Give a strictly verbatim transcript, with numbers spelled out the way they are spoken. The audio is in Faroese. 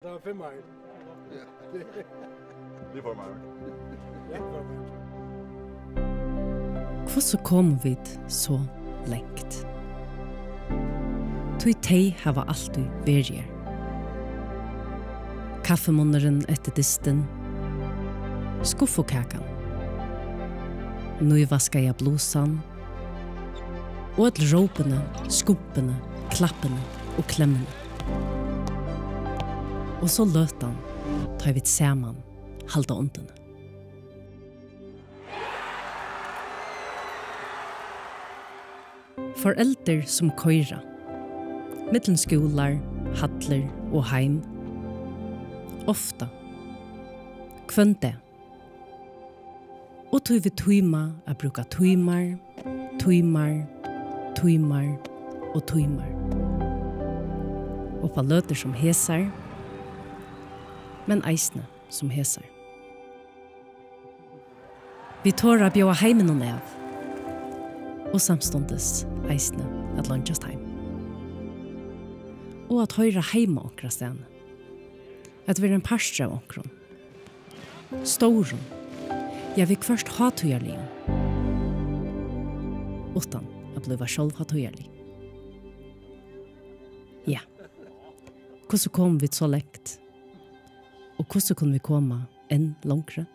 Det var fem år. Det får man. Hvussu komu vit so langt? Tí tey hava altíð verið her. Kaffimunnurin eftir dystin, skuffukakan, nývaskaða blusan og øll rópini, skumpini, klappini og klemmini. Og so løtan, tá vit saman halda undini. Foreldur sum koyra. Millum skúlar, hallir og heim. Ofta. Hvønn dag. Og tí vit tíma at brúka tímar, tímar, tímar og tímar. Upp á løtur sum hesar, men eisini sum hesar. Vit tora at bjóða heiminum av, og samstundis eisini at leingjast heim. Og at hoyra heima onkrastaðni. At vera ein partur av onkrum. Stórum. Ja, viðhvørt hátíðarligum. Uttan at blíva sjálv hátíðarlig. Ja. Hvussu komu vit so langt? Og hvussu kunnu vit koma enn longri?